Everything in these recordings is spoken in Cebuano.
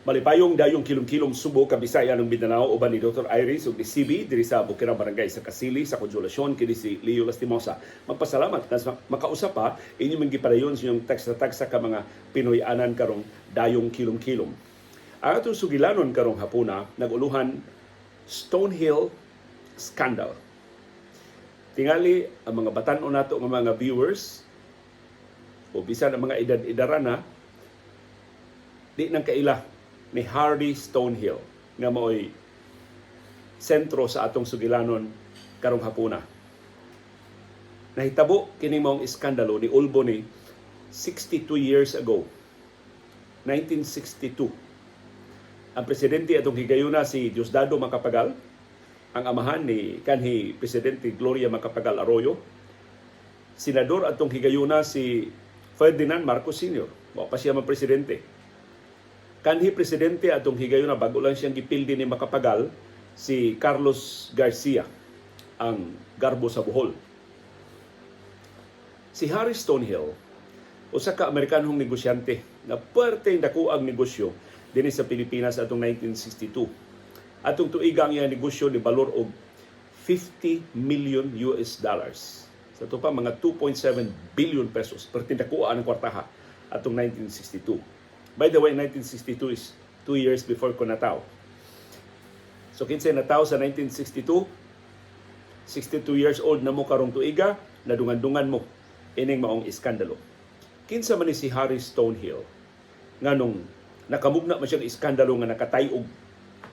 Malipayong dayong kilom-kilom Subo, Kabisayan ug Mindanao, uban ni Dr. Iris ug ni CB diri sa Bukirang Barangay sa Kasili sa Konsolasyon. Kini si Leo Lastimosa. Magpasalamat na makausap pa inyong mga gipadayon sa inyong tagsa-tagsa ka mga Pinoy-anan karong dayong kilom-kilom. Ang atong sugilanon karong hapuna nag-uluhan Stonehill Scandal. Tingali ang mga batan-on nato nga mga viewers o bisan ang mga edad-edara na di nang kaila ni Harry Stonehill nga maoy sentro sa atong sugilanon karong hapuna. Nahitabo kini maong iskandalo ni ulbo ni 62 years ago, 1962. Ang presidente atong higayuna si Diosdado Macapagal, ang amahan ni kanhi Presidente Gloria Macapagal Arroyo. Senador atong higayuna si Ferdinand Marcos Sr. Wa pa siya presidente. Kanhi presidente atong higayuna, bago lang siyang gipildi ni Macapagal, si Carlos Garcia, ang garbo sa Bohol. Si Harry Stonehill, usa ka Amerikanong negosyante na puwerteng dako ang negosyo dinhi sa Pilipinas atong 1962. Atong tuiga, ang iyang negosyo ni balor og 50 million US dollars. Sa ato pa, mga 2.7 billion pesos. Perting dako ang kwartaha atong 1962. By the way, 1962 is 2 years before ko nataw. So kinsay nataw sa 1962, 62 years old na mo karong tuiga, nadungan-dungan mo ining maong iskandalo. Kinsa man ni si Harry Stonehill? Nganong nakamugna man siyang iskandalo nga nakatayog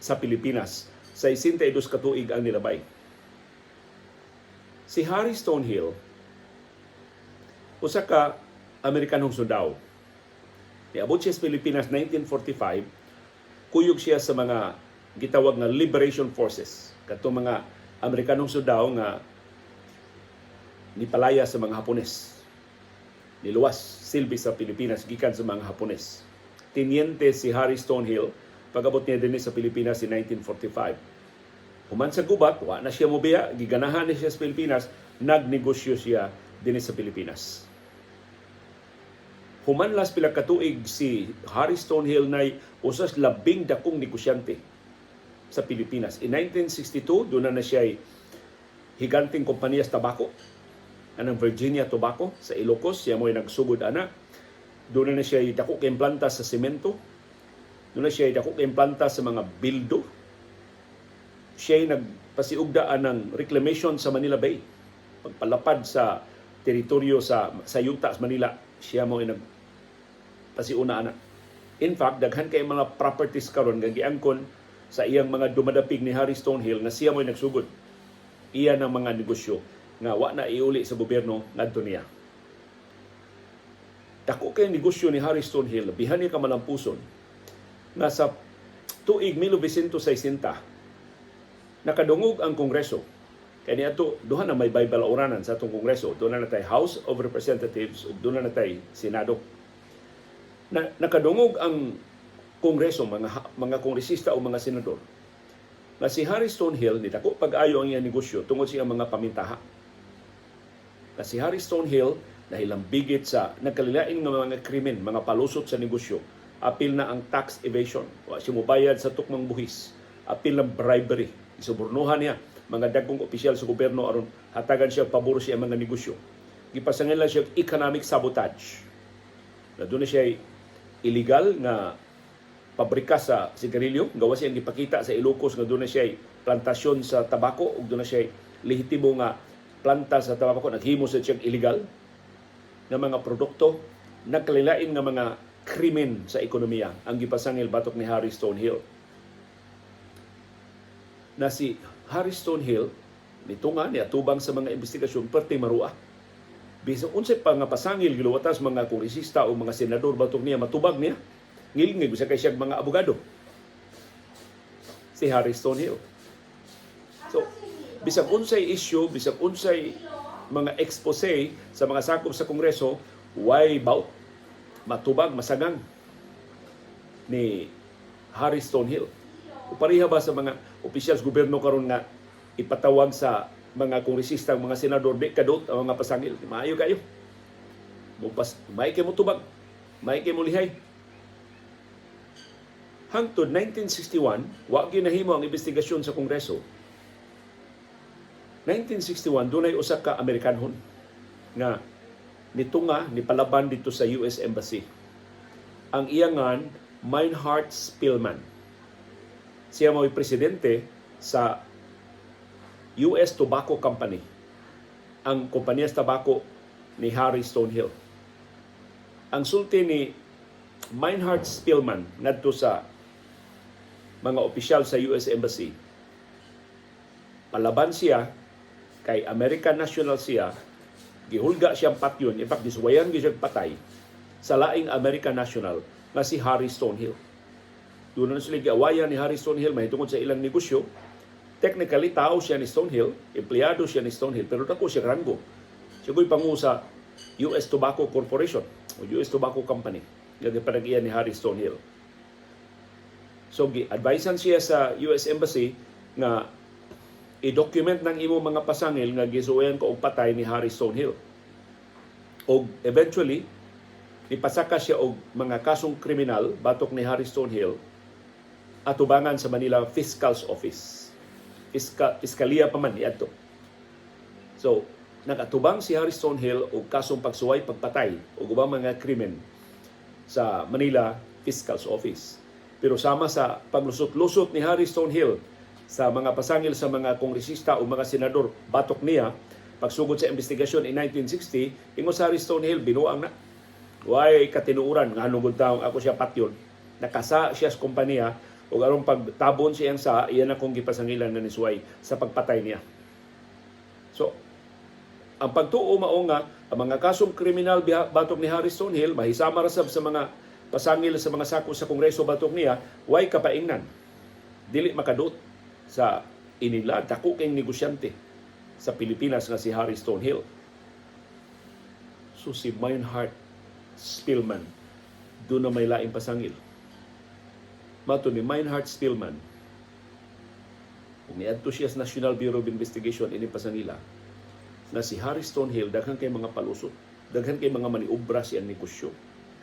sa Pilipinas sa 62 ka tuig ang nilabay? Si Harry Stonehill, usa ka Amerikanong sundao. Niabot siya sa Pilipinas 1945, kuyog siya sa mga gitawag nga Liberation Forces, katong mga Amerikanong sundao nga nipalaya sa mga Hapones. Niluwas silbi sa Pilipinas gikan sa mga Hapones. Teniente si Harry Stonehill pag-abot niya dinhi sa Pilipinas in 1945. Human sa gubat, wa na siya mobiya, giganahan na siya sa Pilipinas, nagnegosyo siya dinhi sa Pilipinas. Human las pila ka tuig, si Harry Stonehill nay usas labing dakong negosyante sa Pilipinas. In 1962, doon na siya higanting kompanya sa tabako, anang Virginia Tobacco sa Ilocos, siya mo'y nagsugod ana. Doon na siya dako kay planta sa semento. Doon na siya dako kay planta sa mga bildo. Siya nagpasiugda ng reclamation sa Manila Bay. Pagpalapad sa teritoryo sa yuta sa Manila, siya mo nagpasiuna ana. In fact, daghan kay mga properties karon nga giangkon sa iyang mga dumadapig ni Harry Stonehill nga siya mo'y nagsugod. Iya ng mga negosyo nga wa na iuli sa gobyerno ngadto niya. Dako kay negosyo ni Harry Stonehill, bihan niya ka malampuson nga sa tuig 1960 nakadungog ang Kongreso. Kay niadto duha na may balauranan sa atong Kongreso. Doon na natay House of Representatives ug doon na natay Senado. Na, nakadungog ang Kongreso, mga kongresista o mga senador, na si Harry Stonehill ni dako pag-ayo ang iyang negosyo tungod sa iyang mga pamintaha. Na si Harry Stonehill nahilambigit sa nagkalilain nga mga krimen, mga palusot sa negosyo. Apil na ang tax evasion. Wa siya mobayad sa tukmang buhis. Apil ng bribery. Isubornuhan niya mga dagkong opisyal sa gobyerno aron hatagan siya pabor siya mga negosyo. Gipasangil siya economic sabotage. Na doon na siya illegal nga pabrika sa sigarilyo. Gawas siyang gipakita sa Ilocos nga doon na siya plantasyon sa tabako ug doon na siya lehitimo nga planta sa tabako. Naghimo sa siyang illegal nga mga produkto. Nagkalilain nga mga krimen sa ekonomiya ang gipasangil batok ni Harry Stonehill. Na si Harry Stonehill nito nga niatubang sa mga investigasyon perti marua. Bisan unsay pa nga pasangil giluwatas mga kongresista o mga senador batok niya, matubag niya. Ngilngig bisa kay siya mga abogado. Si Harry Stonehill. So, bisag unsay issue, bisag unsay mga expose sa mga sakop sa Kongreso, way bout matubag, masagang ni Harry Stonehill. O pareha ba sa mga opisyal sa gobyerno karon nga ipatawag sa mga kongresista, mga senador, di kadot ang mga pasangil. Maayo kayo. Mupas, may kay mo tubag. May kay mo lihay. Hangtod 1961, wa ginahimo ang investigasyon sa Kongreso. 1961, dunay usa ka Amerikanhon nga nitunga, nipalaban dito sa US Embassy. Ang iyang ngan, Meinhard Spillman. Siya mao'y presidente sa US Tobacco Company. Ang kompanya sa tabako ni Harry Stonehill. Ang sulti ni Meinhard Spillman ngadto sa mga opisyal sa US Embassy, palaban siya kay American national siya, gihulga siyang patyon, in fact, gisuwayan gyud siya patay sa laing American national nga si Harry Stonehill. Doon na sila giawayan ni Harry Stonehill mahitungod sa ilang negosyo. Technically, tao siya ni Stonehill, empleyado siya ni Stonehill, pero dako siya ranggo. Siya ko'y pangu sa US Tobacco Corporation o US Tobacco Company nga gipanag-iya ni Harry Stonehill. So, gi-advisean siya sa US Embassy nga i-document ng imo mga pasangil nga gisuwayan ko og patay ni Harry Stonehill. Og eventually, ipasaka siya og mga kasong kriminal batok ni Harry Stonehill atubangan sa Manila Fiscal's Office. Piskaliya pa man niadto. So, nakatubang si Harry Stonehill og kasong pagsuway, pagpatay ug ubang mga krimen sa Manila Fiscal's Office. Pero sama sa paglusot-lusot ni Harry Stonehill sa mga pasangil sa mga kongresista o mga senador batok niya, pagsugod sa investigasyon in 1960, ingon sa Harry Stonehill, binuang na. Way katinuuran nga hanugod taong ako siya patyon. Nakasa siya sa kompanya ug aron pagtabon siyang sa iyan akong gipasangilan nga nisuway sa pagpatay niya. So, ang pagtuo mao nga ang mga kasong kriminal batok ni Harry Stonehill mahisama ra sab sa mga pasangil sa mga sako sa Kongreso batok niya, way kapaingnan. Dili makaduot sa inila dako kay negosyante sa Pilipinas nga si Harry Stonehill. So si Meinhard Spillman doon na may laing pasangil. Mato ni Meinhard Spillman, kung niadto siya sa National Bureau of Investigation, ini pasangila na si Harry Stonehill daghan kay mga palusot, daghan kay mga maniobra siyang negosyo,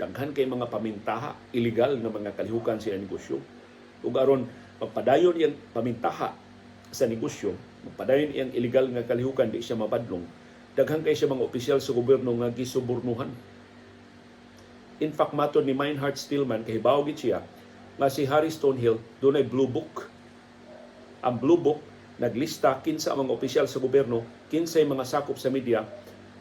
daghan kay mga pamintaha, illegal nga mga kalihukan siyang negosyo. Ug aron magpadayon iyang pamintaha sa negosyo, magpadayon iyang illegal nga kalihukan, di siya mabadlong, daghan kay siya mga opisyal sa gobyerno nga gisubornuhan. In fact, matod ni Meinhard Spillman, kahibaw gid siya nga si Harry Stonehill dunay blue book. Ang blue book naglista kinsa ang mga opisyal sa gobyerno, kinsay mga sakop sa media,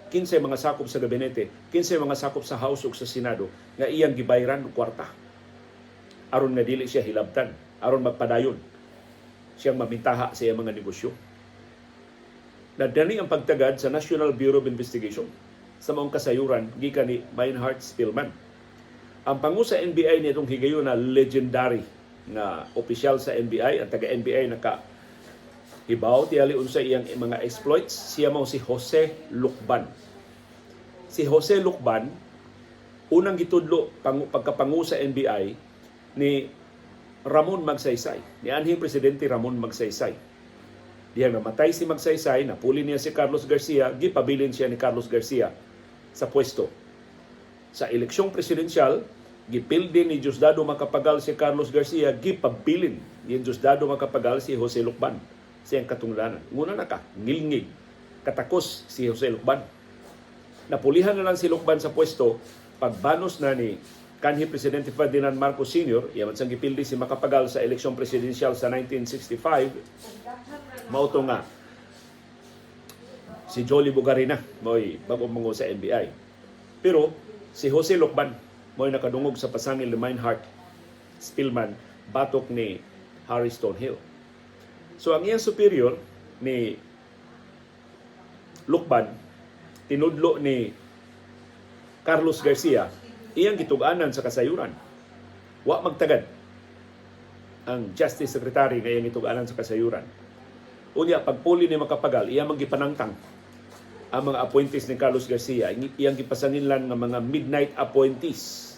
kinsay mga sakop sa gabinete, kinsay mga sakop sa House ug sa Senado nga iyang gibayran og kwarta aron nga dili siya hilabtan, aron magpadayon siyang mamintaha sa iyang mga negosyo. Nadani ang pagtagad sa National Bureau of Investigation sa maong kasayuran gikan ni Meinhard Spillman. Ang pangu sa NBI nitong higayon na legendary nga opisyal sa NBI, ang taga NBI naka hibaw tiyali unsa iyang mga exploits, siya mao si Jose Lukban. Si Jose Lukban unang gitudlo pagkapangu sa NBI ni Ramon Magsaysay, ni anhing presidente Ramon Magsaysay. Dihang namatay si Magsaysay, napuli niya si Carlos Garcia, gipabilin siya ni Carlos Garcia sa pwesto. Sa eleksyong presidensyal, gipildi ni Diosdado Macapagal si Carlos Garcia, gipabilin ni Diosdado Macapagal si Jose Lukban siyang katungdanan. Nguna na ka, ngilngig, katakos si Jose Lukban. Napulihan na lang si Lukban sa pwesto pagbanos na ni kanhi Presidente Ferdinand Marcos Sr., iyaman sang gipildi si Macapagal sa eleksyong presidensyal sa 1965, mao to nga si Jolly Bugarina mo'y bagong mangu sa NBI. Pero si Jose Lukban mo'y nakadungog sa pasangil ni Meinhard Spillman batok ni Harry Stonehill. So ang iyang superior ni Lukban, tinudlo ni Carlos Garcia, iyang gitug-anan sa kasayuran. Wa magtagad ang Justice Secretary nga iyang gitug-anan sa kasayuran. Unya, pagpuli ni Macapagal, iyang gipanangtang ang mga appointees ni Carlos Garcia, iyang gipasanginlan nga mga midnight appointees.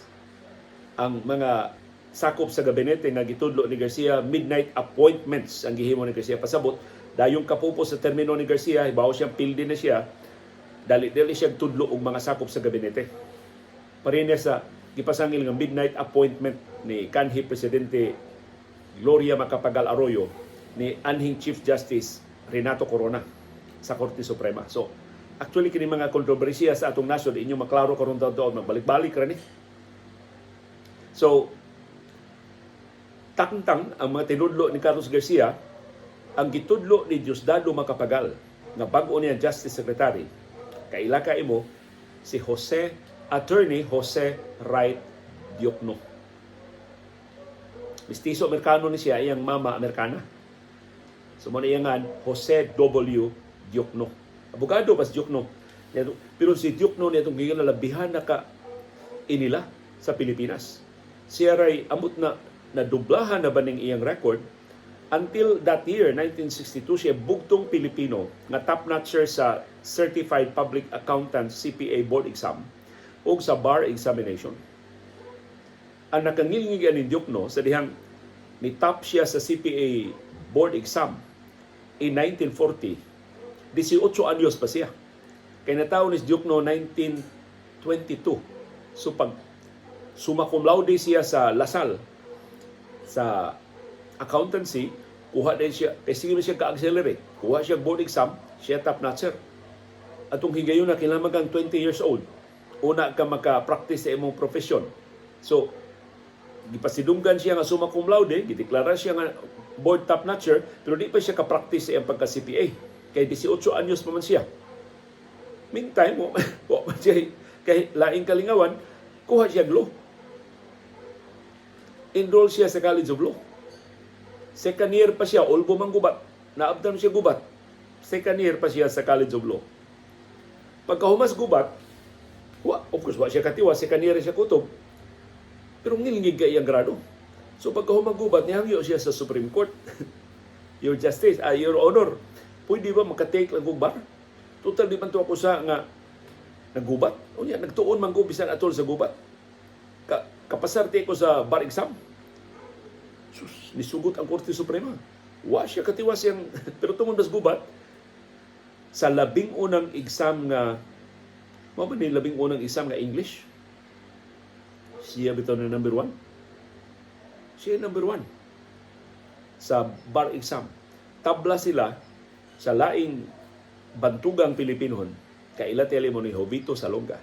Ang mga sakop sa gabinete nga gitudlo ni Garcia, midnight appointments ang gihimo ni Garcia. Pasabot, dayong kapupos sa termino ni Garcia, hibaw siyang pildi na siya, dali-dali siya tudlo og mga sakop sa gabinete. Parehas sa gipasangil nga midnight appointment ni kanhi presidente Gloria Macapagal Arroyo ni anhing Chief Justice Renato Corona sa Korte Suprema. So, actually, kini mga kontrobersiya sa atong nasod inyo maklaro karon taon, magbalik-balik ra ni. So, tangtang ang mga tinudlo ni Carlos Garcia, ang gitudlo ni Diosdado Macapagal nga bag-o niya Justice Secretary, kaila ka imo si Jose, Attorney Jose Wright Diokno. Mistiso Amerikano ni siya, iyang mama Amerikana. So mo na iyangan Jose W. Diokno. Abogado pas Diokno. Pero si Diokno niya itong gigan labihan na ka inila sa Pilipinas. Siya ray amot na nadublahan na ba ning iyang record until that year, 1962, siya bugtong Pilipino nga top notcher sa Certified Public Accountant, CPA, board exam o sa bar examination. Ang nakangilngig ani Diokno sa dihang ni top siya sa CPA board exam in 1940, 18 anyos pa siya. Kay natawo ni Diokno 1922. So pag summa cum laude siya sa La Salle sa accountancy, kuha din siya, kay sige siya ka-accelerate. Kuha siya board exam, siya top notcher. Atong higayon na kinahanglan kang 20 years old, una ka maka-practice sa imong profession. So, gipasidunggan siya nga summa cum laude, gideklara siya nga board top notcher, pero di pa siya ka-practice sa iyang pagka-CPA. Kay 18 anyos pa man siya. Meantime, wa man siya kay laing kalingawan, kuha siya law. Enroll siya sa College of Law. Second year pa siya, ulbo man gubat. Naabdan siya gubat. Second year pa siya sa College of Law. Pagkahumas gubat, wa, of course, wa siya katiwa, second year siya kutob. Pero ngilngig kay iyang grado. So pagkahuman gubat, nihangyo siya sa Supreme Court. "Your Justice, Your Honor, pwede ba makatake lang kog bar? Total, di man to ako sa nga nagubat. Unya, nagtuon man ko bisan atol sa gubat. Kapasar ko sa bar exam." Sus, nisugot ang Korte Suprema. Wa siya katiwas siyang, pero tungod mas gubat, sa 11 exam nga, mao ba ni 11 exam nga English? Siya bitaw na number one. Siya number one sa bar exam. Tabla sila sa laing bantugang Pilipinon, kaila tele mo ni Jovito Salonga.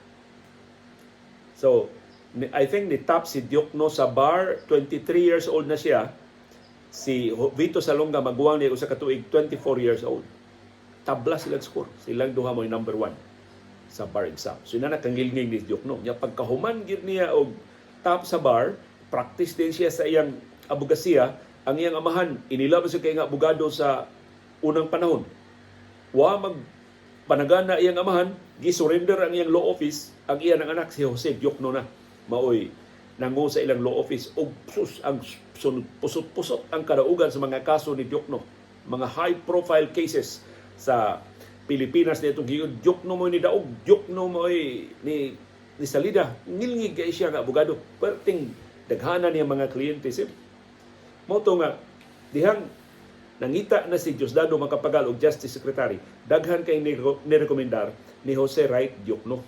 So, I think ni top si Diokno sa bar, 23 years old na siya. Si Vito Salonga, maguwang niya usa ka tuig, 24 years old. Tabla silang score. Silang duha mo number one sa bar exam. So ina nakangilngig ni Diokno. Nya pagkahuman gid niya og top sa bar, practice din siya sa iyang abogasiya. Ang iyang amahan inila ba siya kay nga abogado sa unang panahon. Wa mag panagana iyang amahan, gi-surrender ang iyang law office, ang iyang anak si Jose Diokno na maoy nangu sa ilang law office og sus, ang sunod pusot-pusot ang kadaugan sa mga kaso ni Diokno. Mga high profile cases sa Pilipinas nitong giyon, Diokno mo ni daog, Diokno mo ni salida. Ngilngig kay siya nga abogado. Perting daghanan niya mga kliyente sir. Mao to nga dihang nangita na si Diosdado Macapagal og Justice Secretary, daghan kay nirekomendar ni Jose Wright Diokno.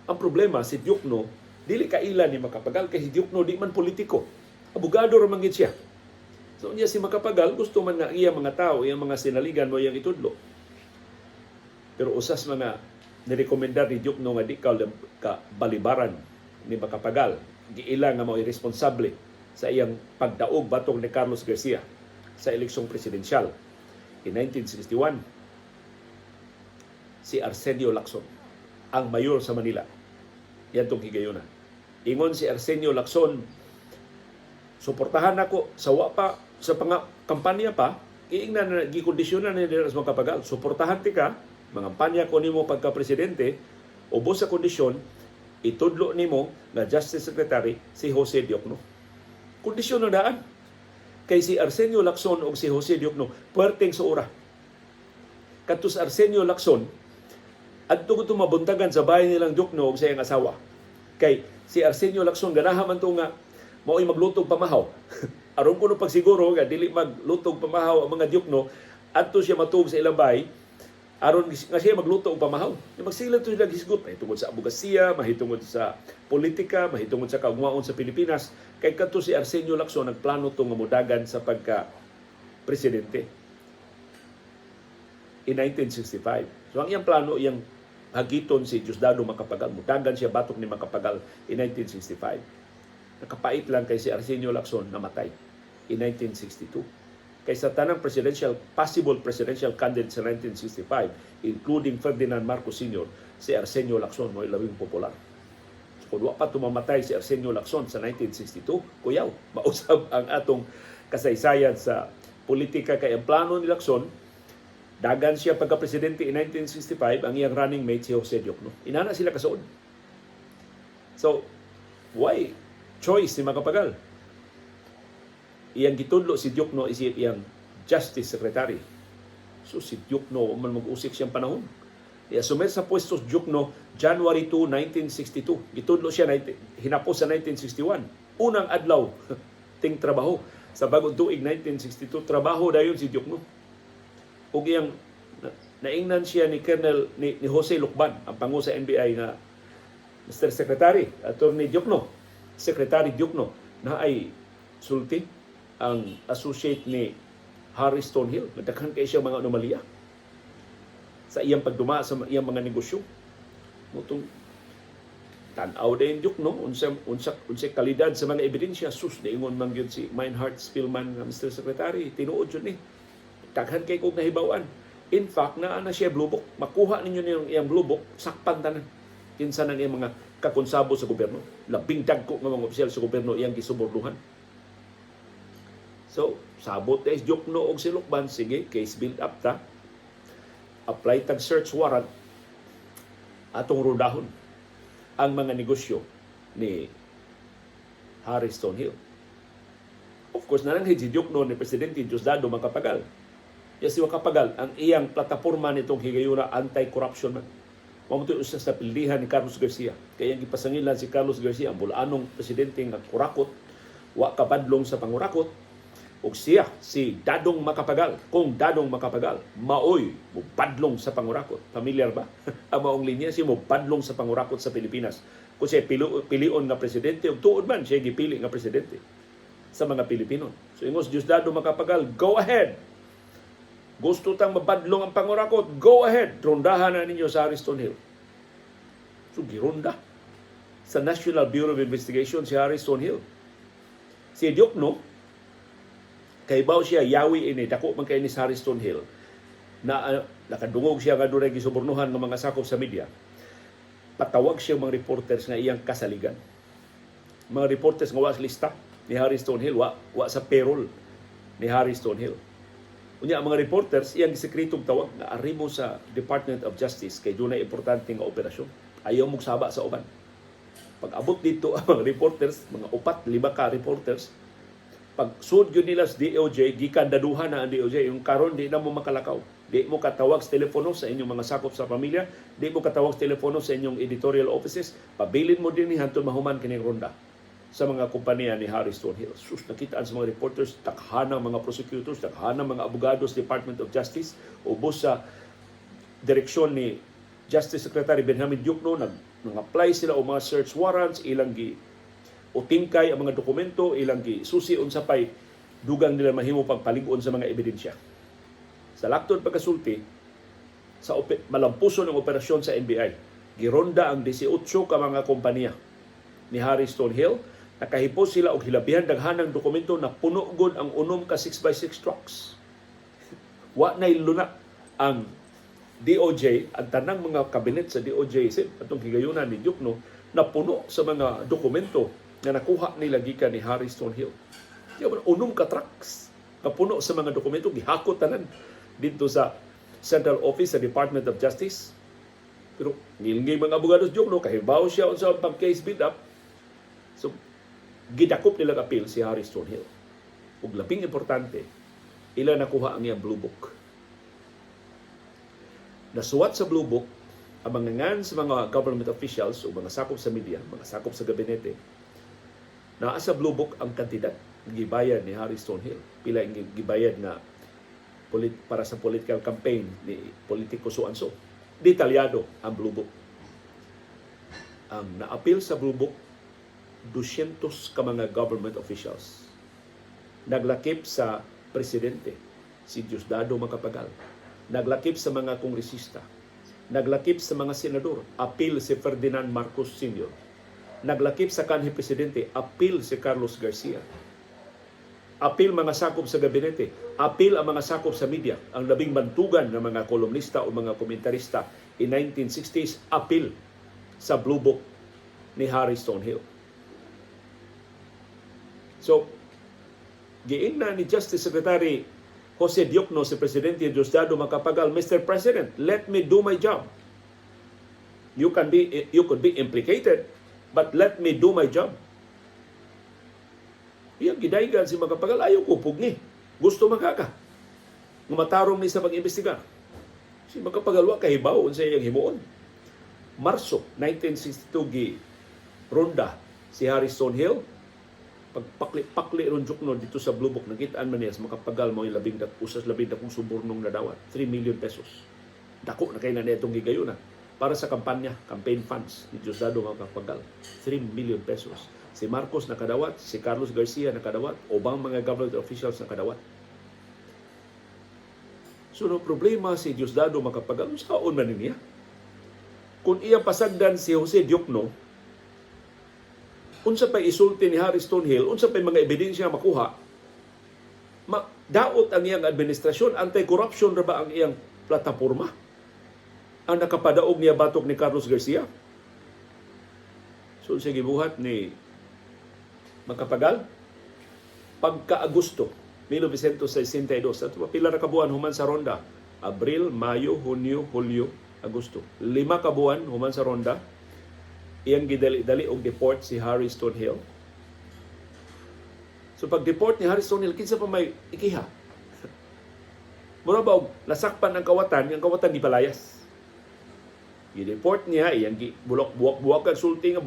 Ang problema, si Diokno dili kaila ni Macapagal kay si Diokno di man politiko. Abogado ra man gid siya. So niya si Macapagal gusto man nga iya mga tao, iyang mga sinaligan mo iyang itudlo. Pero usas mga nirekomendar ni Diokno nga di ka balibaran ni Macapagal, giila nga mao responsable sa iyang pagdaog batok ni Carlos Garcia sa eleksyong presidensyal in 1961, si Arsenio Lacson, ang mayor sa Manila yantong higayuna. Ingon si Arsenio Lacson, "Suportahan nako." Sa wa pa sa panga, kampanya pa, iingnan na gikondisyonan ni sa Macapagal, "Suportahan tika, mangampanya ko nimo pagka presidente, ubos sa kondisyon itudlo nimo nga Justice Secretary si Jose Diokno." Kondisyon na daan. Kay si Arsenio Lacson o si Jose Diokno, puwerteng suura. Kadto sa Arsenio Lacson, adto ko mabuntagan sa bahay nilang Diokno og sa iyang asawa. Kay si Arsenio Lacson ganahan man to nga mao'y maglutog pamahaw. Aron kuno pagsiguro nga dili maglutog pamahaw ang mga Diokno, adto siya matuog sa ilang bahay. Aron nga siya magluto og pamahaw. Magsila to sila hisgot mahitungod sa abogasiya, mahitungod sa politika, mahitungod sa kaugmaon sa Pilipinas. Kay kadto si Arsenio Lacson nagplano to nga modagan sa pagka presidente in 1965. So ang iyang plano, iyang hagiton si Diosdado Macapagal. Mudagan siya batok ni Macapagal in 1965. Nakapait lang kay si Arsenio Lacson namatay in 1962. Kay sa tanang presidential possible presidential candidate sa 1965, including Ferdinand Marcos Sr., si Arsenio Lacson mo labing popular. So, kung wa pa tumamatay si Arsenio Lacson sa 1962, kuyaw, mausab ang atong kasaysayan sa politika, kay ang plano ni Lacson, dagan siya pagka-presidente in 1965, ang iyang running mate si Jose Diokno. Inana sila kasuod. So, why choice ni Macapagal? Iyang gitudlo si Diokno isip iyang Justice Secretary. So si Diokno man mag-usik siyang panahon. I-assume sa pwesto si Diokno January 2, 1962. Gitudlo siya hinapos sa 1961. Unang adlaw ting trabaho sa bagong tuig 1962, trabaho dayon si Diokno. Ug iyang naingnan siya ni Colonel ni Jose Lukban, ang pangu sa NBI, nga, "Mr. Secretary, Attorney Diokno, Secretary Diokno, na ay sulti ang associate ni Harry Stonehill. Nagdaghan kay siya mga anomalya sa iyang pagduma sa iyang mga negosyo." Mutong tan-aw din Diokno unsa unsa kalidad sa mga ebidensya. Sus, niingon man gyud si Meinhard Spillman nga, "Mr. Secretary, tinuod jud ni. Daghan kay kog nahibaw-an. In fact, naa na siya blue book. Makuha ninyo niyong iyang blue book, sakpan tanan. Kinsa nang iyang mga kakonsabo sa gobyerno. Labing dagko nga mga opisyal sa gobyerno iyang gisuborduhan." So, sabot is Diokno og si Lukban, sige, case build up ta. Apply tag search warrant, atong rundahon ang mga negosyo ni Harry Stonehill. Of course, nananghid si Diokno ni Presidente Diosdado Macapagal. Ya si Macapagal, ang iyang plataporma nitong higayuna anti-corruption man. Mao to usa sa pildihan ni Carlos Garcia. Kaya ang gipasangilan si Carlos Garcia, ang bulaanong presidente nga kurakot, wa kabadlong sa pangurakot, ug siya si Dadong Macapagal. Kung Dadong Macapagal, maoy mobadlong sa pangurakot. Familiar ba ang maong linya? Siya mobadlong sa pangurakot sa Pilipinas kung siya pilion nga presidente, ug tuod man siya gipili nga presidente sa mga Pilipino. So ingos Diosdado Macapagal, "Go ahead. Gusto tang mabadlong ang pangurakot, go ahead. Rondahan na ninyo sa Harry Stonehill." So gironda sa National Bureau of Investigation si Harry Stonehill. Si Diokno, kay siya yawi ini, dako man kay ni Harry Stonehill na nakadungog siya nga dunay gisubornuhan ng mga sakop sa media. Patawag siya mga reporters nga iyang kasaligan, mga reporters nga wa sa lista ni Harry Stonehill, wa sa payroll ni Harry Stonehill. Unya ang mga reporters iyang gisekretong tawag nga arimo sa Department of Justice kay dunay importante nga operasyon, ayaw mo saba sa uban. Pag abot dito ang mga reporters, mga upat, lima ka reporters, pag sud yun nila sa DOJ, gikandaduhan na ang DOJ. Yung karon di na mo makalakaw. Di mo katawag sa telepono sa inyong mga sakop sa pamilya, di mo katawag sa telepono sa inyong editorial offices, pabilin mo din ni hantod mahuman kining ronda sa mga kompanya ni Harry Stonehill. Sus, nakitaan sa mga reporters, takhanang mga prosecutors, takhanang mga abogados, Department of Justice, ubos sa direksyon ni Justice Secretary Benjamin Diokno, nag-apply sila og mga search warrants, ilang gi utingkay ang mga dokumento, ilang gi susi unsa pay dugang nila mahimo pagpalig-on sa mga ebidensya. Sa laktod pagkasulti, sa malampuson ang operasyon sa NBI. Gironda ang 18 ka mga kompanya ni Harry Stonehill. Nakahipos sila og hilabihan daghanang dokumento na puno gud ang unom ka 6x6 trucks. Wa nay luna ang DOJ, ang tanang mga kabinet sa DOJ sib atong higayunan ni Diokno na puno sa mga dokumento na nakuha nila gikan ni Harry Stonehill. Di ba, unom ka trucks kapuno sa mga dokumento, gihakot tanan dito sa Central Office sa Department of Justice. Pero ngilngig mga abogados Diokno, kahibaw siya unsa ang pag-case build up. So gidakop nila appeal si Harry Stonehill. Ug labing importante, ila nakuha ang iyang blue book. Nasuwat sa blue book ang mga ngan sa mga government officials o mga sakop sa media, mga sakop sa gabinete. Naa sa blue book ang kantidad gibayad ni Harry Stonehill. Pila ang gibayad nga Para sa political campaign ni politiko so and so. Detalyado ang Blue Book. Ang naapil sa Blue Book, 200 ka mga government officials. Naglakip sa presidente, si Diosdado Macapagal. Naglakip sa mga kongresista. Naglakip sa mga senador, apil si Ferdinand Marcos Sr. Naglakip sa kanhi presidente, apil si Carlos Garcia. Apil mga sakop sa gabinete, apil ang mga sakop sa media, ang labing bantugan ng mga kolumnista o mga komentarista in 1960s, apil sa Blue Book ni Harry Stonehill. So, giingnan ni Justice Secretary Jose Diokno si Presidente Diosdado Macapagal, "Mr. President, let me do my job. You could be implicated, but let me do my job." Iyang gidaygan si Macapagal, "Ayaw ko pugni. Gusto man ka nga matarong ni sa pag-imbestigar." Si Macapagal wa kahibaw unsa iyang himuon. Marso 1962, gi ronda si Harry Stonehill. Pagpakli-pakli ron Diokno dito sa Blue Book, nakitaan man niya sa Macapagal mo labing dak usas labing dakong subornong nadawat, 3 million pesos. Dako na kay na itong gigayuna para sa kampanya, campaign funds ni Diosdado Macapagal. 3 million pesos. Si Marcos nakadawat, si Carlos Garcia nakadawat, ubang mga government officials nakadawat. So no problema si Diosdado Macapagal, unsaon man niya? Kung iyang pasagdan si Jose Diokno, unsa pay isulti ni Harry Stonehill, unsa pay mga ebidensya makuha, daot ang iyang administrasyon, anti-corruption ra ba ang iyang plataporma? Ang nakapadaog niya batok ni Carlos Garcia? So, sige, buhat ni Macapagal, pagka-Agosto 1962, ato pa pila ra ka buwan human sa ronda? Abril, Mayo, Hunyo, Hulyo, Agosto. 5 ka buwan human sa ronda, iyang gidali-dali og deport si Harry Stonehill. So pag deport ni Harry Stonehill, kinsa pa may ikiha? Mura ba og nasakpan ang kawatan gipalayas. Gi-deport niya, iyang gi bulok buwak-buwak ang sulti nga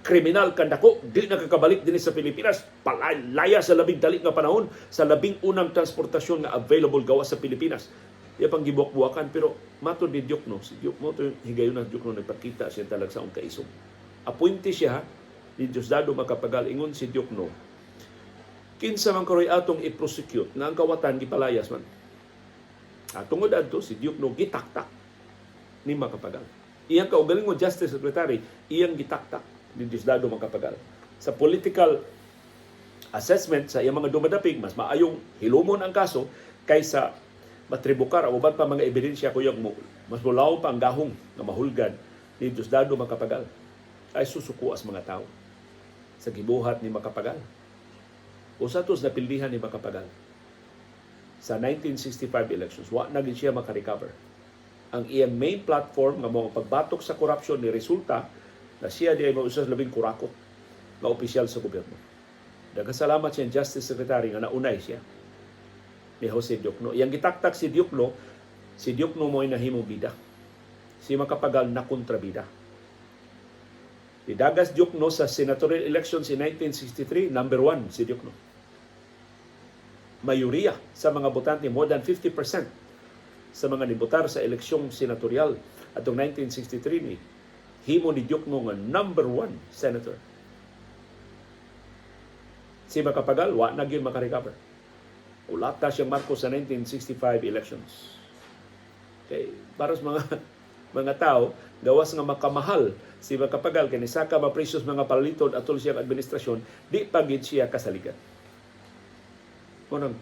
kriminal kandako, di nakakabalik dinhi sa Pilipinas, palaya sa labing dali nga panahon sa labing unang transportasyon nga available gawas sa Pilipinas. Iya pang gibuwak-buwakan, pero matod ni Diokno, si Diokno to, higayon na Diokno nagpakita siya talagsaong kaisog. Appointee siya ni Diosdado Macapagal. Ingon si Diokno, "Kinsa man karoy atong i-prosecute nga ang kawatan gipalayas man?" Ah, tungod adto si Diokno gitaktak ni Macapagal. Iyang kaugalingon Justice Secretary, iyang gitaktak ni Diosdado Macapagal. Sa political assessment sa iyang mga dumadapig, mas maayong hilumon ang kaso kaysa matribukar ang uban pa mga ebidensya kuyog mo mas mulaw pa ang gahong nga mahulgan ni Diosdado Macapagal. Ay susuko as mga tao sa gibuhat ni Macapagal. Usa tos napildihan ni Macapagal sa 1965 elections, wa na gid siya makarecover. Ang iyang main platform nga mao pagbatok sa corruption ni resulta na siya di ay mao usas labing kurakot nga opisyal sa gobyerno. Daghang salamat siya Justice Secretary nga naunay siya ni Jose Diokno. Iyang gitaktak si Diokno, si Diokno mo'y nahimong bida. Si Macapagal na kontrabida. Nidagas Diokno sa senatorial elections in 1963, number one si Diokno. Mayoriya sa mga botante, more than 50% sa mga nibotar sa eleksyong senatorial atong 1963 ni himo ni Diokno nga number one senator. Si Macapagal, wa na gyud makarecover. Ulata siyang Marcos sa 1965 elections. Kay para sa mga mga tao, gawas nga makamahal si Macapagal kay nisaka mapresyos mga palaliton atol siyang administrasyon, di pa gid siya kasaligan. Kunang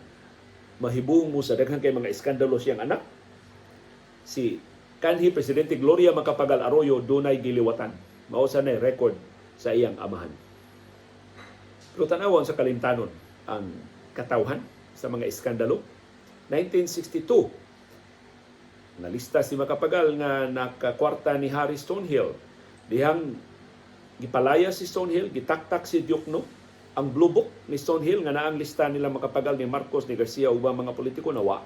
mahibong mo sa daghan kay mga iskandalo siyang anak, si kanhi Presidente Gloria Macapagal Arroyo, dunay giliwatan. Mao sa na record sa iyang amahan. Pero tanawon sa kalimtanon ang katawhan sa mga iskandalo. 1962, nalista si Macapagal nga nakakwarta ni Harry Stonehill. Dihang gipalaya si Stonehill, gitaktak si Diokno, ang Blue Book ni Stonehill nga naang lista nila Macapagal, ni Marcos, ni Garcia ug mga politiko nawa.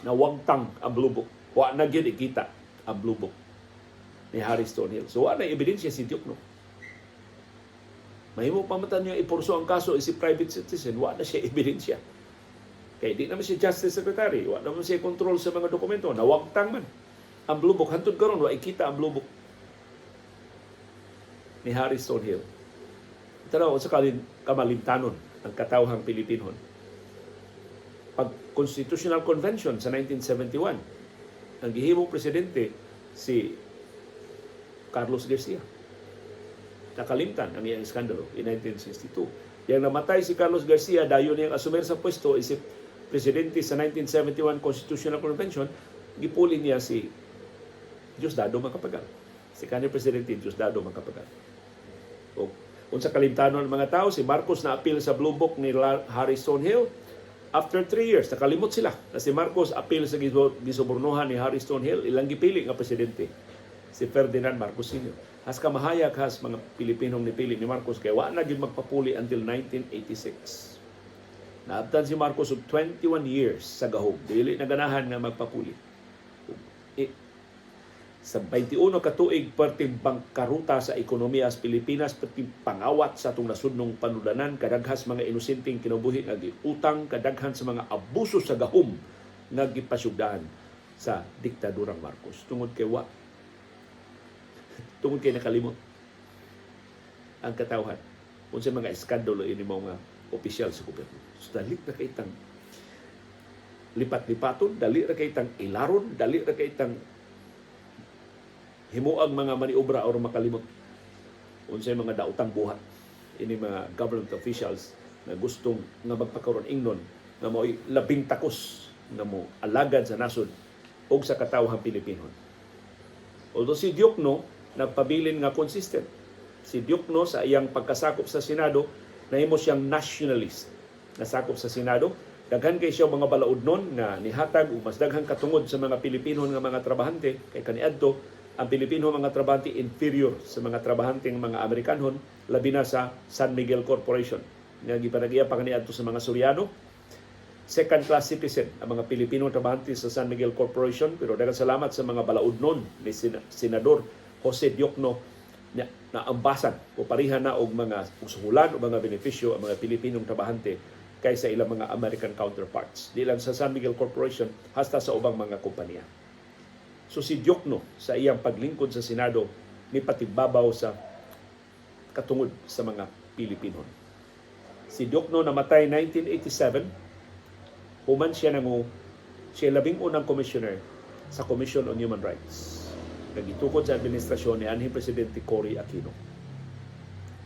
Nawagtang ang Blue Book. Wa na gyud ikita ang Blue Book ni Harry Stonehill. So wa na ebidensya si Diokno. Mahimo pa man niya ipurso ang kaso si private citizen, wa na siya ebidensya. Kay di naman siya Justice Secretary, wa naman siya control sa mga dokumento, nawagtang man ang Blue Book. Hantod karon wa ikita ang Blue Book ni Harry Stonehill. Tanaw sa kalin kamalimtanon ang katawhang Pilipinon. Pag Constitutional Convention sa 1971, ang gihimong presidente si Carlos Garcia. Nakalimtan ang iyang iskandalo in 1962. Yang namatay si Carlos Garcia, dayon niyang asumir sa pwesto isip presidente sa 1971 Constitutional Convention, gipuli niya si Diosdado Macapagal. Si kanhi presidente Diosdado Macapagal. O, unsa kalimtanon ng mga tao, si Marcos na apil sa Blue Book ni Harry Stonehill. After 3 years, nakalimot sila na si Marcos apil sa gisubornohan ni Harry Stonehill, ilang gipili nga presidente si Ferdinand Marcos Sr. Has kamahayag has mga Pilipinong nipili ni Marcos kay wa na gyud magpapuli until 1986. Naabtan si Marcos og 21 years sa gahom. Dili na ganahan nga magpapuli. Sa 21 ka tuig, perting bangkaruta sa ekonomiya sa Pilipinas, perting pangawat sa atong nasudnong panudlanan, kadaghas mga inosenteng kinabuhi nga giutang, kadaghan sa mga abuso sa gahom nga gipasyugdaan sa diktadurang Marcos. Tungod kay nakalimot ang katawhan unsa mga iskandalo ini mga opisyal sa gobyerno. So, dali na kay tang lipat-lipaton, dali ra kay tang ilaron, dali ra kay tang himuang mga maniobra or makalimot unsay mga daotang buhat ini mga government officials na gustong nga magpakaron ingnon nga mao'y labing takos nga mo alagad sa nasod og sa katawhang Pilipino. Although si Diokno nagpabilin nga consistent. Si Diokno, sa iyang pagkasakop sa Senado, nahimo siyang nationalist. Nasakop sa Senado, daghan kay siya mga balaudnon nga nihatag og mas daghang katungod sa mga Pilipino nga mga trabahante, kay kaniadto ang Pilipino mga trabahante inferior sa mga trabahante ng mga Amerikanhon, labi na sa San Miguel Corporation nga gipanag-iya pa kaniadto sa mga Soriano. Second class citizen ang mga Pilipino trabahante sa San Miguel Corporation, pero daghang salamat sa mga balaudnon ni Senador Jose Diokno na ambasan o pareha na og mga usuhulan o mga benepisyo ang mga Pilipinong trabahante kaysa ilang mga American counterparts. Di lang sa San Miguel Corporation, hasta sa ubang mga kompanya. So si Diokno, sa iyang paglingkod sa Senado, ni patibabaw sa katungod sa mga Pilipino. Si Diokno namatay 1987, human siya nangu siya 11 na commissioner sa Commission on Human Rights. Nagitukod sa administrasyon ni anhing Presidente Cory Aquino.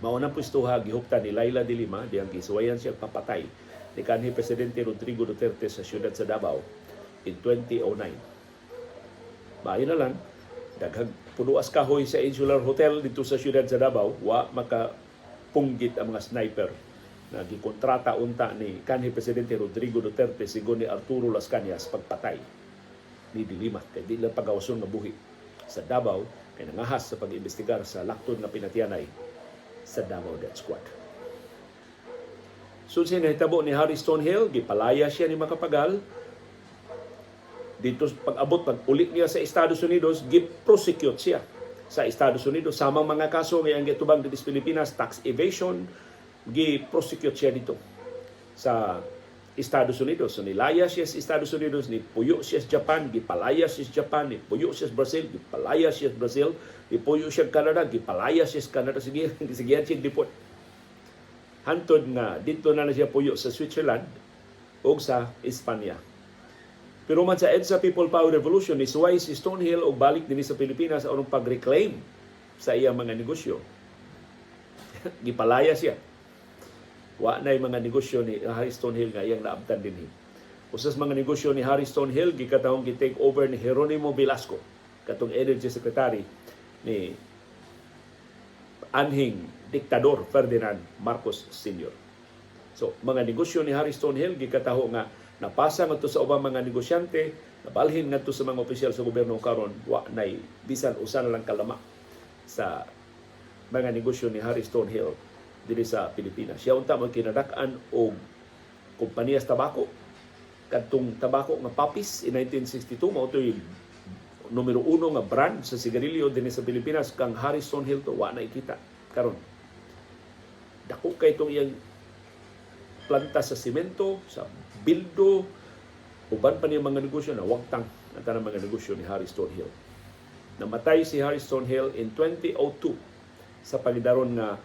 Mao nang pwestuha gihuptan ni Leila de Lima diyang gisuwayan siya papatay ni kanhi Presidente Rodrigo Duterte sa siyudad sa Davao in 2009. Maayo na lang, daghang punuas kahoy sa Insular Hotel dito sa siyudad sa Davao, wa makapunggit ang mga sniper na gikontrata unta ni kanhi Presidente Rodrigo Duterte, sigon ni Arturo Lascañas, pagpatay ni de Lima kay di lang pagawason nga buhi sa Davao kay nangahas sa pag-imbestigar sa laktod nga pinatyanay sa Davao Death Squad. So siya nahitabo ni Harry Stonehill, gipalaya siya ni Macapagal. Dito pag-abot, pag uli niya sa Estados Unidos, gi-prosecute siya sa Estados Unidos. Samang mga kaso nga iyang gitubang dito sa Pilipinas, tax evasion, gi-prosecute siya dito sa Estados Unidos. So nilaya siya sa Estados Unidos, ni puyo siya sa Japan, gipalaya siya sa Japan, ni puyo siya sa Brazil, gipalaya siya sa Brazil, ni puyo siya sa Canada, gipalaya siya sa Canada. Sige, sige siya deport. Hantod nga dito na na siya puyo sa Switzerland o sa Espanya. Pero man sa EDSA People Power Revolution, nisuway si Stonehill og balik dinhi sa Pilipinas aron pag-reclaim sa iyang mga negosyo. Gipalaya siya. Wa na'y mga negosyo ni Harry Stonehill nga iyang naabtan dinhi. Usa sa mga negosyo ni Harry Stonehill gikatahong gi-take over ni Geronimo Velasco, katong Energy Secretary ni anhing diktador Ferdinand Marcos Sr. So, mga negosyo ni Harry Stonehill gikataho nga napasa ngadto sa ubang mga negosyante, nabalhin ngadto sa mga opisyal sa gobyerno. Karon wa nay bisan usa na lang kalama sa mga negosyo ni Harry Stonehill dinhi sa Pilipinas. Siya unta mo kinadak-an og kompanya sa tabako, kadtong tabako nga Poppies in 1962, mao to'y numero uno nga brand sa sigarilyo dinhi sa Pilipinas. Kang Harry Stonehill to, wa na ikita karon. Dako kay itong iyang planta sa simento, sa bildo, uban pa niya mga negosyo na wagtang ang tanang mga negosyo ni Harry Stonehill. Namatay si Harry Stonehill in 2002 sa pagidaron nga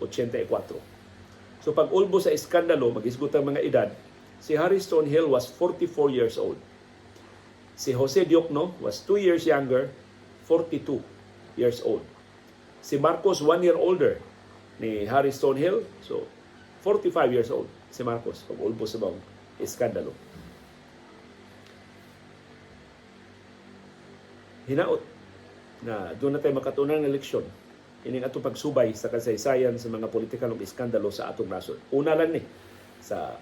84. So pag ulbo sa iskandalo, maghisgot ang mga edad, si Harry Stonehill was 44 years old. Si Jose Diokno was 2 years younger, 42 years old. Si Marcos, 1 year older ni Harry Stonehill, so 45 years old si Marcos pag ulbo sa maong iskandalo. Hinaot na duna tay makatunan ng leksyon ining atong pagsubay sa kasaysayan sa mga politikal ug iskandalo sa atong nasod. Una lang ni sa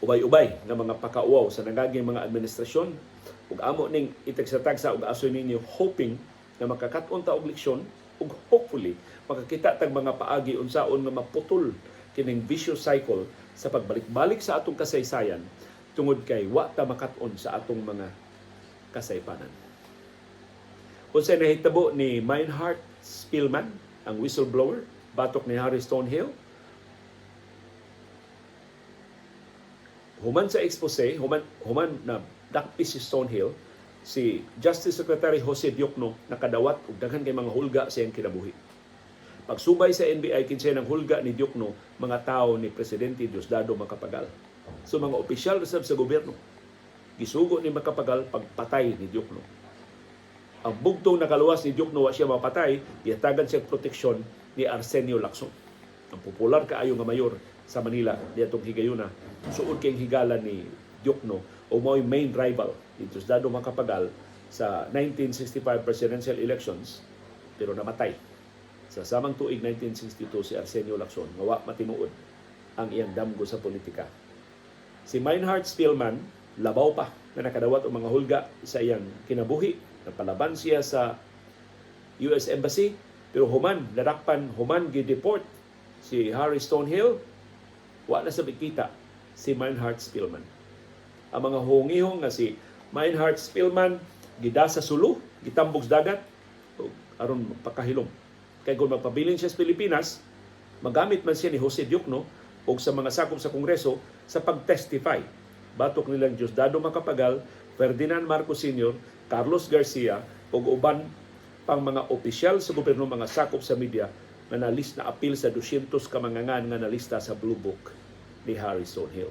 ubay-ubay nga mga pakauwaw sa nangaging mga administrasyon ug amo ning itagsa-tagsa ug asoy ninyo, hoping na makakat-on ta og leksyon ug hopefully makakita tag mga paagi unsaon nga maputol kining vicious cycle sa pagbalik-balik sa atong kasaysayan tungod kay wa ta makat-on sa atong mga kasaypanan. Unsay nahitabo ni Meinhard Spielmann, ang whistleblower, batok ni Harry Stonehill? Human sa expose, human na dakpis si Stonehill, si Justice Secretary Jose Diokno nakadawat og daghan kay mga hulga sa iyang kinabuhi. Pagsubay sa NBI kinsay ng hulga ni Diokno, mga tao ni Presidente Diosdado Macapagal. So mga opisyal sab sa gobyerno gisugo ni Macapagal pagpatay ni Diokno. Ang bugtong nakaluwas ni Diokno, wa siya mapatay, gihatagan siya proteksyon ni Arsenio Lacson. Ang popular kaayo nga mayor sa Manila diatong higayuna. Suod kay higala ni Diokno o mao'y main rival ni Diosdado Macapagal sa 1965 presidential elections, pero namatay sa samang tuig 1962 si Arsenio Lacson nga wa matinuod ang iyang damgo sa politika. Si Meinhard Spielmann, labaw pa na nakadawat og mga hulga sa iyang kinabuhi. Napalaban siya sa US Embassy, pero human nadakpan, human gi-deport si Harry Stonehill, wa na sa kita si Meinhard Spielmann. Ang mga hungihong nga si Meinhard Spielmann gida sa Sulu, gitambok sa dagat aron magpakahilom. Kay kung magpabilin siya sa Pilipinas, magamit man siya ni Jose Diokno o sa mga sakop sa Kongreso sa pag-testify batok nilang Diosdado Macapagal, Ferdinand Marcos Sr., Carlos Garcia ug uban pang mga opisyal sa gobyerno, mga sakop sa media nga nalis na apil sa 200 ka mga ngan nga nalista sa Blue Book ni Harry Stonehill.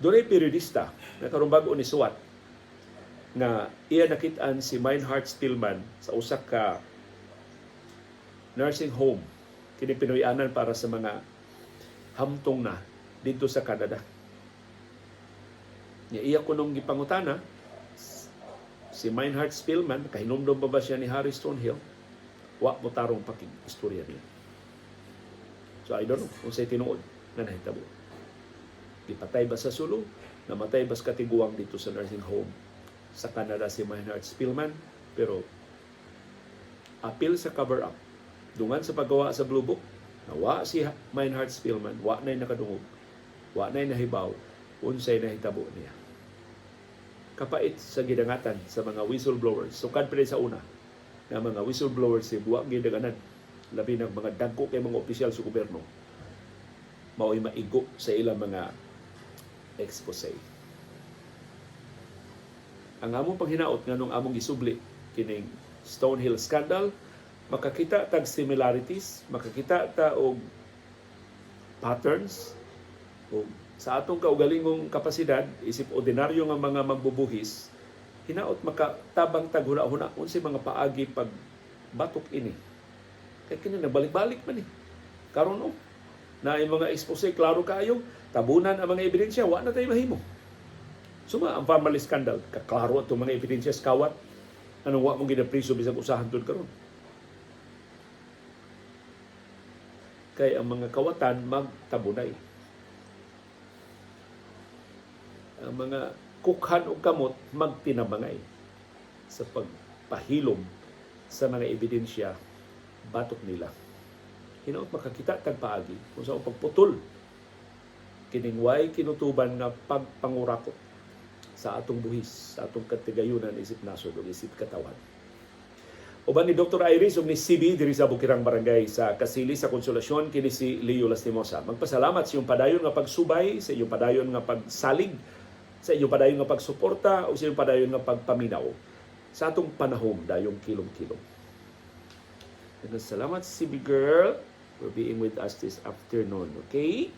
Dunay periodista na karon bag-o ni suwat nga iya nakit-an si Meinhard Spielmann sa usa ka nursing home, kini Pinoyanan para sa mga hamtong na dito sa Canada. Nya iya kunong gipangutana si Meinhard Spielmann, kahinumdom pa ba siya ni Harry Stonehill? Wa mo tarong pakig istorya niya. So I don't know kung sa'y tinuod na nahitabo. Gipatay ba sa Sulu? Namatay ba sa katiguang dito sa nursing home sa Canada si Meinhard Spielmann? Pero apil sa cover-up, dungan sa paggawa sa Blue Book, nawa si Meinhard Spielmann, wa na'y nakadungog, wa na'y nahibaw, unsay nahitabo niya. Kapait sa gidangatan sa mga whistleblowers. Sukad pa sa una na mga whistleblowers si wa gidaganan, labi ng mga dagko kay mga opisyal sa gobyerno, mao'y maigo sa ilang mga expose. Ang among paghinaot nganong among gisubli kining Stonehill scandal, makakita tag similarities, makakita ta og patterns o sa atong kaugalingong kapasidad isip ordinaryo nga mga magbubuhis, hinaot makatabang tag huna-huna unsay mga paagi pag batok ini. Kay kini nabalik-balik man eh. Karon oh, na ang mga expose klaro kaayo, tabunan ang mga ebidensya, wa na tayo mahimo. Suma ang Pharmally scandal, kaklaro atong mga ebidensya sa kawat, anong wa mong ginapriso bisag usahan tud karon? Kay ang mga kawatan magtabunay. Ang mga kukhan og kamot magtinabangay sa pagpahilom sa mga ebidensya batok nila. Hinaot makakita tag paagi kung sa pagputol kining way kinutuban nga pagpangurakot sa atong buhis, sa atong katigayunan isip nasod o isip katawan. Uban ni Dr. Iris ug ni CB diri sa Bukirang Barangay sa Kasili sa Konsolasyon, kini si Leo Lastimosa. Magpasalamat sa iyong padayon nga pagsubay, sa iyong padayon nga pagsalig, sa iyong padayon nga pagsuporta o sa iyong padayon nga pagpaminaw sa atong panahom dayong kilom-kilom. Daghang salamat, CB girl, for being with us this afternoon. Okay?